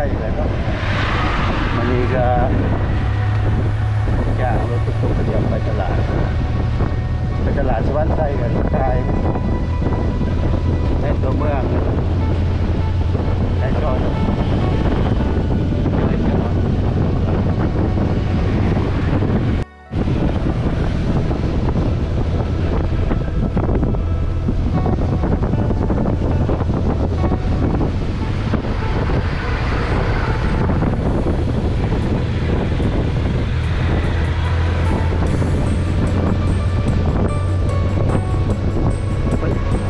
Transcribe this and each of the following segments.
ໄປແລ້ວເນາະ ມື້ນີ້ກໍຈ້າງລົດຕຸກໆ ຂະຫຍັບໄປຕະຫຼາດ ໄປຕະຫຼາດສະຫວັນໄຊ ກໍຂາຍໃນຕົວເມືອງ ໃນຊອຍ ໃນຊອຍ.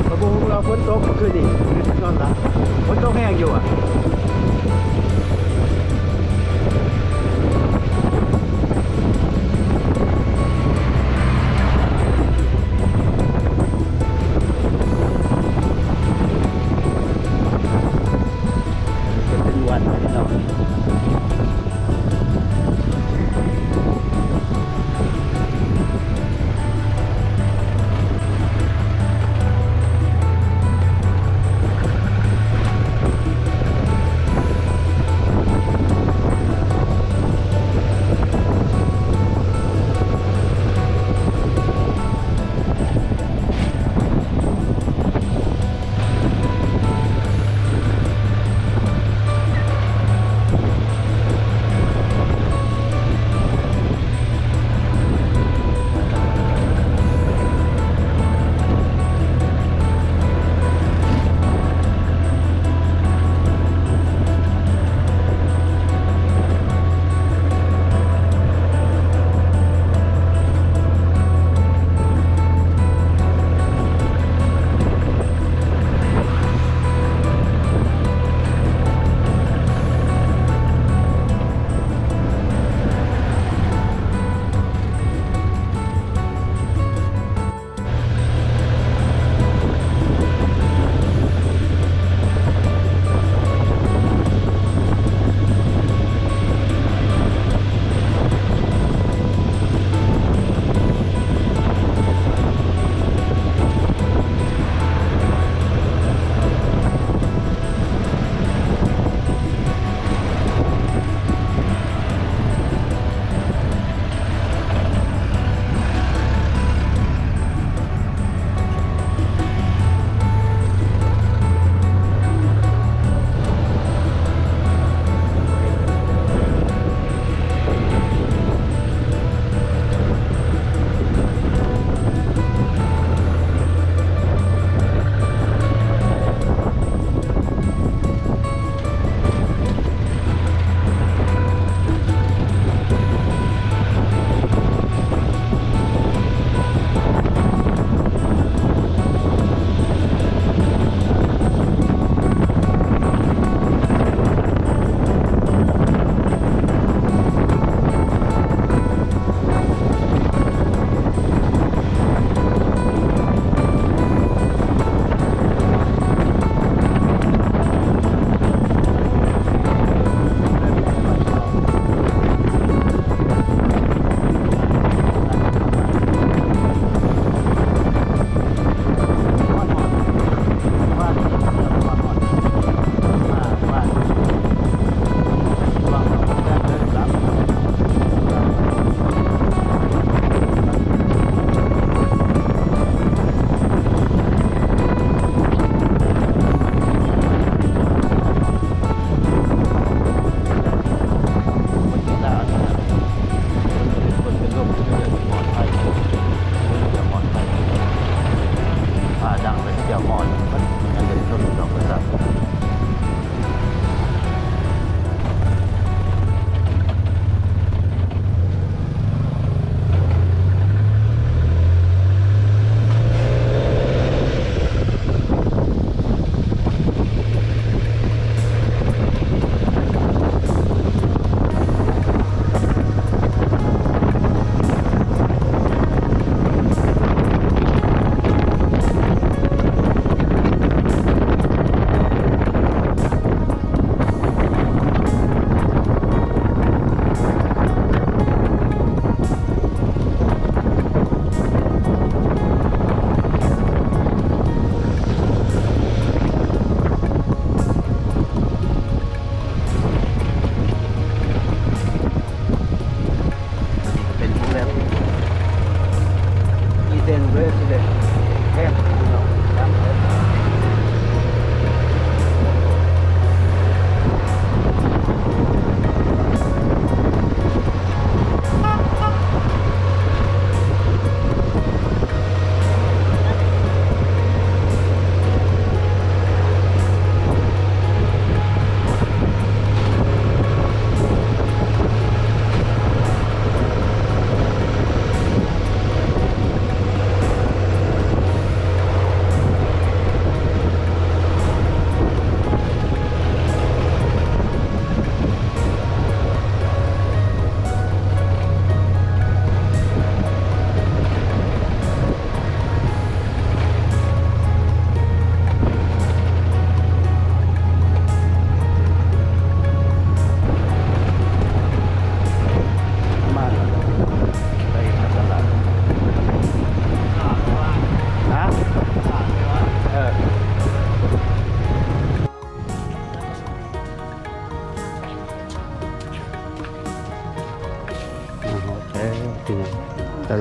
ຂ້ອຍບໍ່ຮູ້ວ່າຝົນຕົກຄືນນີ້ ນອນຫຼັບ ຝົນຕົກແຮງຢູ່ຫວາ? ເປັນວັນເນາະ.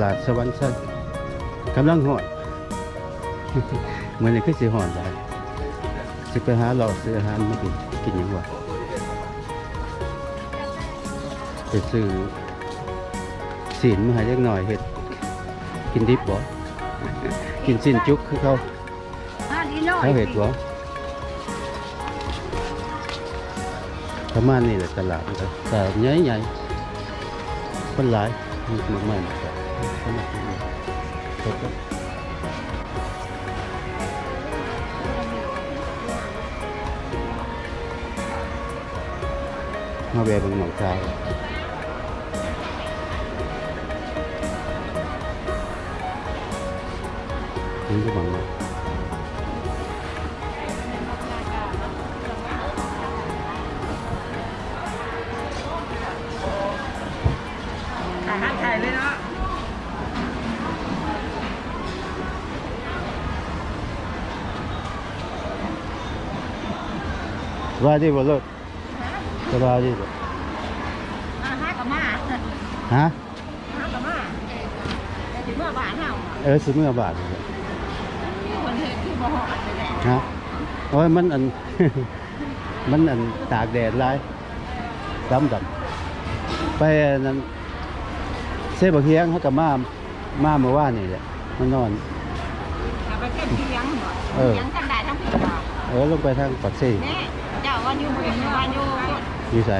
າດສະຫວັນໄຊ ກຳລັງຮ້ອນ ມື້ນີ້ຄືຊິຮ້ອນຫຼາຍ ຊິໄປຫາເລາະຊື້ອາຫານມາກິນ. ກິນຫຍັງວະ? ໄປຊື້ຊີ້ນມາໃຫ້ເດັກນ້ອຍເຮັດກິນດິບບໍ? ກິນຊີ້ນຈຸກຄືເກົ່າ. ເຂົາເຮັດບໍ່? ປະມານນີ້ແຫຼະ ຕະຫຼາດ ຕະຫຼາດໃຫຍ່ໆ ຄົນຫຼາຍ ມີໝາກໄມ້ໝາກດອກ ຄົນມາຊື້. ມາແວ່ເບິ່ງນ້ອງສາວ ມັນຢູ່ໝ່ອງນັ້ນ ອາຫານໄທເລີຍເນາະ. ສະບາຍດີບໍ່ລູກ? ສະບາຍດີບໍ່? ມາຫາກໍມາ ຮະ? ຫາກໍມາ ຊິເມືອບ້ານເຮົາ ເອີ ຊິເມືອບ້ານ ເພິ່ນເຮັດຄືບໍ່ຮອດແທ້ ຮະ? ໂອ້ຍ ມັນອັນ ມັນອັນຕາກແດດຫຼາຍ ດຳໆ ໄປອັນນັ້ນ ເຊບັກຫຽງ ເຮົາກໍມາ ມາມື້ວານນີ້ແຫຼະ ມານອນ ເອົາໄປເທິງພຽງບໍ? ເອີ ພຽງທາງໃດທາງພີ້ບໍ? ເອີ ລົງໄປທາງປາກເຊ. ແມ່ ເຈົ້າວ່າຢູ່ ຢູ່ບ້ານຢູ່ພຸ້ນ ຢູ່ໃສ?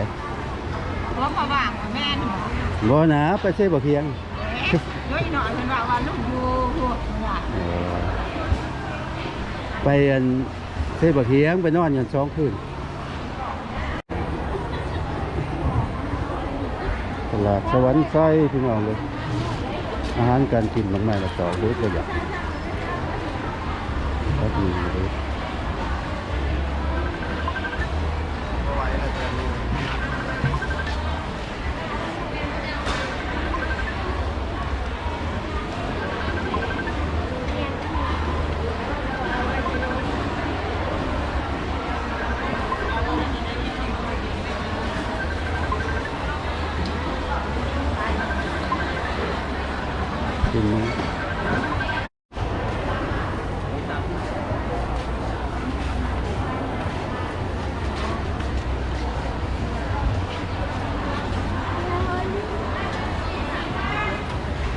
ບໍ່ ເພາະວ່າແມ່ນ ບໍ່ນາ ໄປເຊບັກຫຽງ. ເອີ ໂດຍໜ້ອຍເພິ່ນວ່າ ວ່າລູກຢູ່ພຸ້ນ ເອີ ໄປອັນ ເຊບັກຫຽງ ໄປນອນຢູ່ຫັ້ນສອງຄືນ. ຕະຫຼາດສະຫວັນໄຊ ພີ່ນ້ອງເອີຍ ອາຫານການກິນ ໝາກໄມ້ໝາກດອກ ເບິດບໍ່ຢາກ ແບບນີ້ເລີຍ.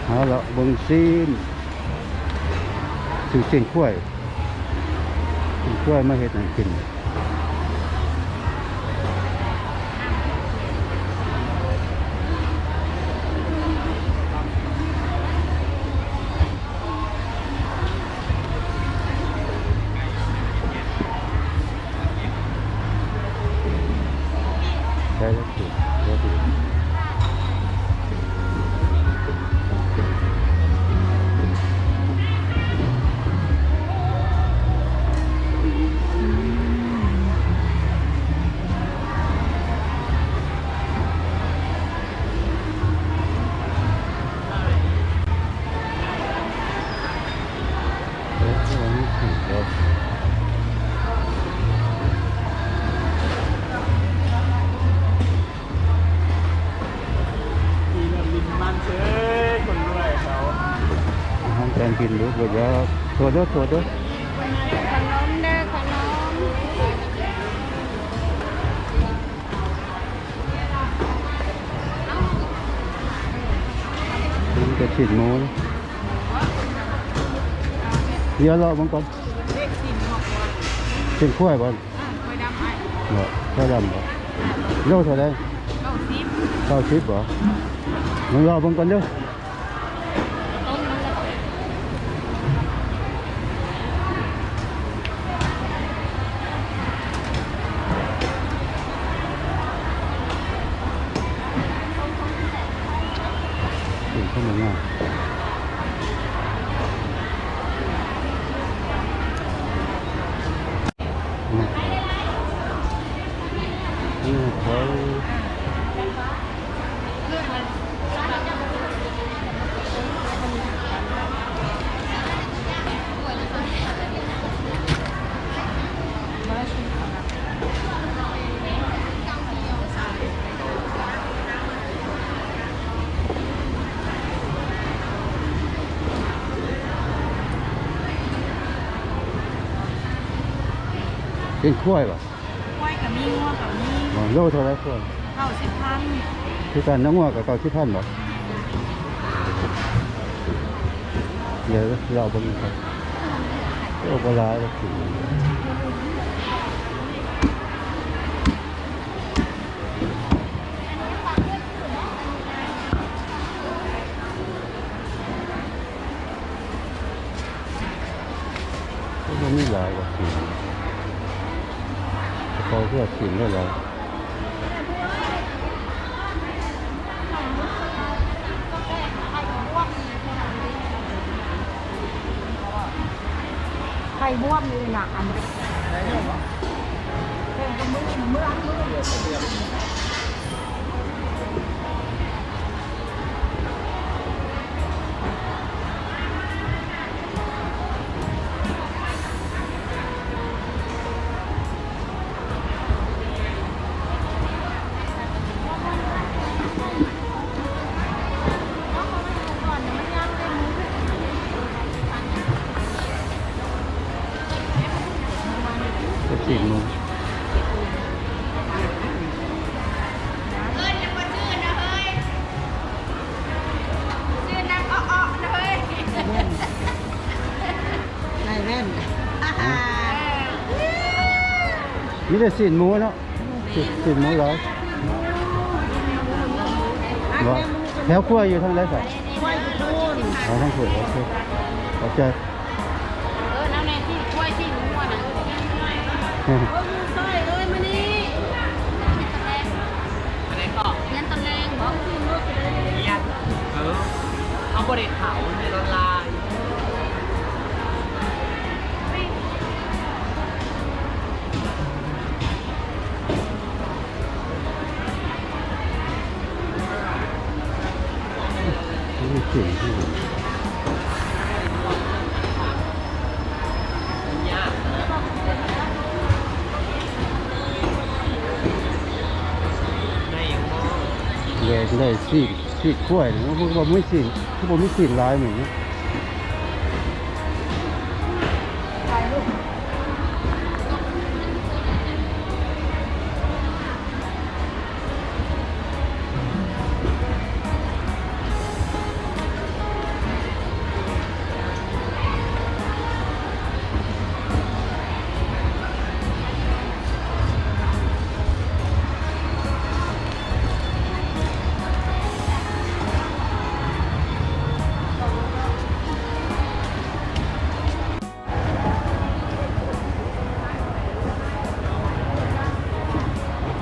ເອົາລະ ເບິ່ງຊີ້ນ ຊື້ຊີ້ນຄວາຍ ຊື້ຄວາຍມາເຮັດໃຫ້ກິນ. ໄດ້ແລ້ວ ຖືກ ຖືກ. ກິນແລ້ວຫຼິ້ນມັນເຊີຍ ຄົນລວຍເຂົາ ອາຫານການກິນເບິດບໍ່ຢາກ ໂທດເດີ ໂທດເດີ ຂະໜົມເດີ ຂະໜົມ. ນີ້ກະຊີ້ນໝູ ດຽວເລາະເບິ່ງກ່ອນ ຊີ້ນຄວາຍບໍ່? ເອີ ຄວາຍດຳ ເອີ ຄວາຍດຳບໍ່? ໂລເທົ່າໃດ? ເກົ້າສິບ ເກົ້າສິບບໍ່? ລອງເລາະເບິ່ງກ່ອນເດີ. ເປັນຄົນງາມ ງາມ ງາມ. ມາຊິມເອົານະ. ເປັນຄວາຍບໍ່? ຄວາຍກໍມີ ງົວກໍມີ. ອໍ ໂລເທົ່າໃດຄວາຍ? ເກົ້າສິບພັນ. ຄືກັນເນາະ ງົວກໍເກົ້າສິບພັນບໍ່? ດຽວລອເບິ່ງກ່ອນ. ໂອ້ ບໍ່ຫຼາຍດອກ. ບໍ່ມີຫຼາຍດອກຊີ້ນ ເຂົາເລືອກຊີ້ນໄດ້ຫຼາຍ. ໄຂ່ບວມນີ້ນະ ອັນ ເປັບຊີນໝູ. ເອີ້ນຫຍັງບໍ່ຊື່ນະເຮີ້ຍ ຊື່ນາງເອາະໆນະເຮີ້ຍ. ນາຍແວ່ນ ນາຍແວ່ນ. ມີແຕ່ຊີ້ນໝູເນາະ. ຊີ້ນ ຊີ້ນໝູຫຼາຍ. ບໍ່ ແຖວຄົວຢູ່ທາງໃດຊະ? ຄົວຢູ່ພຸ້ນ. ອໍ ທາງພຸ້ນ. ໂອເຄ ຂອບໃຈ. ເອີ ແນວແນ່ ຊີ້ນຄວາຍ ຊີ້ນງົວນະ. ເອີ ໝູຊອຍເອີຍ ມານີ້. ອັນໃດເກາະ? ຮຽນຕອນແລງບໍ? ຮຽນ. ເອີ ເຮົາບໍ່ໄດ້ເຂົ້າ ມັນມີອອນລາຍ. ແລກໄດ້ຊີ້ນ ຊີ້ນຄວາຍນີ້ ບໍ່ ບໍ່ມີຊີ້ນ ຄືບໍ່ມີຊີ້ນຫຼາຍມື້ນີ້.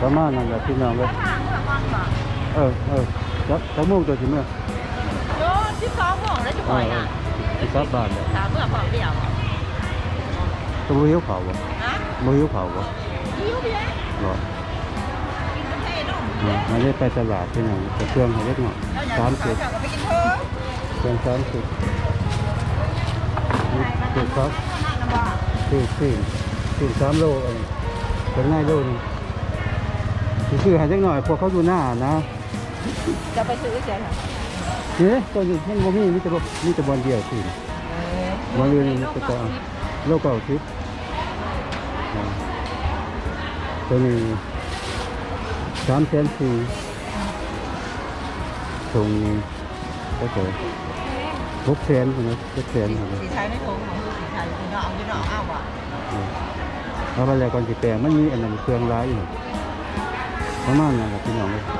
ປະມານນັ້ນແຫຼະພີ່ນ້ອງເອີຍ. ເອີ ເອີ ຈັກ ຈັກໂມງຕົວຊິເມືອ? ໂອ້ ສິບສອງໂມງແລ້ວຈຸຂ້ອຍນະ. ເອີ ຊິກັບບ້ານແລ້ວ. ຖ້າເມືອພ້ອມດຽວ. ຕົວບໍ່ຫິວເຂົ້າບໍ່? ຮະ? ບໍ່ຫິວເຂົ້າບໍ່? ຫິວເດ. ບໍ່. ມາໄດ້ໄປຕະຫຼາດພີ່ນ້ອງ ໄປເຄື່ອງໃຫ້ເດັກນ້ອຍ ສາມຊຸດ ເຈົ້າກໍໄປກິນເທີ ເຄື່ອງສາມຊຸດ ຖືກຄັກ ຖືກຊີ້ນ ຊີ້ນສາມໂລ ອັນນີ້ເຄື່ອງໃນໂລໜຶ່ງ ຊິຊື້ໃຫ້ເດັກນ້ອຍ ພວກເຂົາຢູ່ນານະ. ຈະໄປຊື້ໃສນະ? ເອີ ຕົວນີ້ມັນບໍ່ມີ ມີແຕ່ ມີແຕ່ບ່ອນດຽວຊີ້ນ ເອີ ບ່ອນອື່ນມັນກໍ ໂລເກົ້າສິບ. ອ່າ ຕົວນີ້ສາມແສນສີ່ ຖົງນີ້ ກໍຄືຫົກແສນພຸ້ນນະ ເຈັດແສນພຸ້ນນະ. ຊິໃສ່ໃນຖົງບໍ່ ຊິໃສ່ຢູ່ເນາະ ເອົາຢູ່ເນາະ ເອົາບໍ່? ເອີ ເອົາໄປແລ້ວກ່ອນຊິແປງ ມັນມີອັນນັ້ນເຄື່ອງຫຼາຍຢູ່ ປະມານນັ້ນແຫຼະພີ່ນ້ອງເອີຍ. ຂອ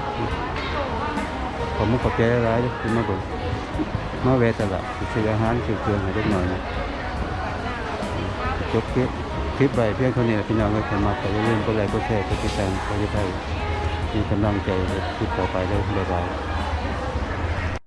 ບຄຸນຂອບໃຈຫຼາຍໆເດີທີ່ມາເບິ່ງ ມາແວ່ຕະຫຼາດ ຊິຊື້ອາຫານ ຊື້ເຄື່ອງໃຫ້ເດັກນ້ອຍນະ. ຈົບຄລິບ ຄລິບໄວ້ພຽງເທົ່ານີ້ລະພີ່ນ້ອງເອີຍ. ຖ້າມັກກໍຢ່າລືມກົດໄລ ກົດແຊ ກົດຕິດຕາມ ກົດຕິດຕາມ ເປັນກຳລັງໃຈເຮັດຄລິບຕໍ່ໄປເດີ. ບາຍບາຍ.